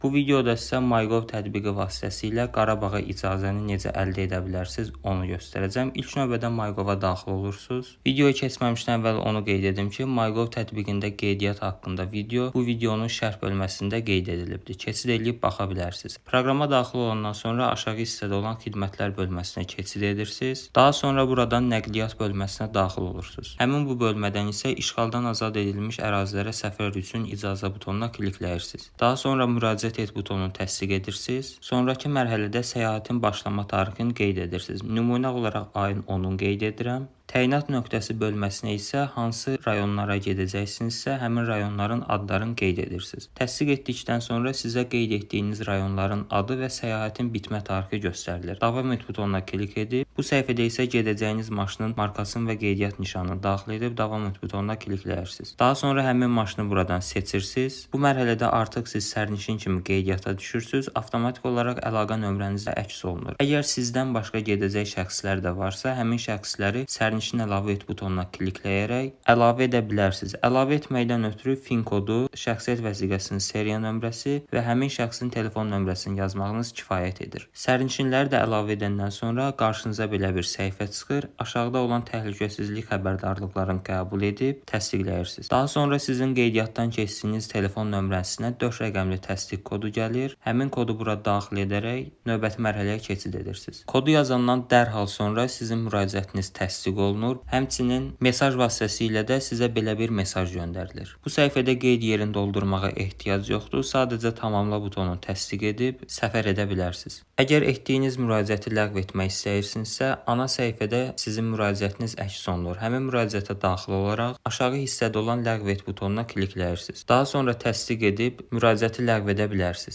Bu videoda sizə MyGov tətbiqi vasitəsilə Qarabağa icazəni necə əldə edə bilərsiniz, onu göstərəcəm. İlk növbədə MyGov-a daxil olursunuz. Videoya keçməmişdən əvvəl onu qeyd edim ki, MyGov tətbiqində qeydiyyat haqqında video bu videonun şərh bölməsində qeyd edilibdir. Keçid eləyib baxa bilərsiniz. Proqrama daxil olandan sonra aşağı hissədə olan xidmətlər bölməsinə keçid edirsiniz. Daha sonra buradan nəqliyyat bölməsinə daxil olursunuz. Həmin bu bölmədən isə işğaldan azad edilmiş ərazilərə səfər üçün icazə butonuna klikləyirsiniz. Daha sonra müraciət et butonunu təsdiq edirsiniz. Sonrakı mərhələdə səyahətin başlama tarixini qeyd edirsiniz. Nümunə olaraq ayın 10-unu qeyd edirəm. Təyinat nöqtəsi bölməsinə isə hansı rayonlara gedəcəksinizsə, həmin rayonların adlarını qeyd edirsiniz. Təsdiq etdikdən sonra sizə qeyd etdiyiniz rayonların adı və səyahətin bitmə tarixi göstərilir. Davam et butonuna klik edib, bu səhifədə isə gedəcəyiniz maşının markasını və qeydiyyat nişanını daxil edib davam et butonuna klikləyirsiniz. Daha sonra həmin maşını buradan seçirsiniz. Bu mərhələdə artıq siz sərnişin kimi qeydiyyata düşürsüz. Avtomatik olaraq əlaqə nömrəniz də əks olunur. Əgər sizdən başqa gedəcək şəxslər də varsa, həmin şəxsləri sərnişin əlavə et butonuna klikləyərək əlavə edə bilərsiniz. Əlavə etməkdən ötürü FIN kodu, şəxsiyyət vəsiqəsinin seriya nömrəsi və həmin şəxsin telefon nömrəsini yazmağınız kifayət edir. Sərnişinləri də əlavə edəndən sonra qarşınıza belə bir səhifə çıxır. Aşağıda olan təhlükəsizlik xəbərdarlıqlarını qəbul edib təsdiqləyirsiniz. Daha sonra sizin qeydiyyatdan keçdiyiniz telefon nömrəsinə 4 rəqəmli təsdiq kodu gəlir. Həmin kodu bura daxil edərək növbəti mərhələyə keçid edirsiniz. Kodu yazandan dərhal sonra sizin müraciətiniz təsdiq olunur. Həmçinin mesaj vasitəsilə də sizə belə bir mesaj göndərilir. Bu səhifədə qeyd yerini doldurmağa ehtiyac yoxdur. Sadəcə tamamla butonunu təsdiq edib səfər edə bilərsiniz. Əgər etdiyiniz müraciəti ləğv etmək istəyirsinizsə, ana səhifədə sizin müraciətiniz əks olunur. Həmin müraciətə daxil olaraq aşağı hissədə olan ləğv et butonuna klikləyirsiniz. Daha sonra təsdiq edib müraciəti ləğv edə bilərsiniz.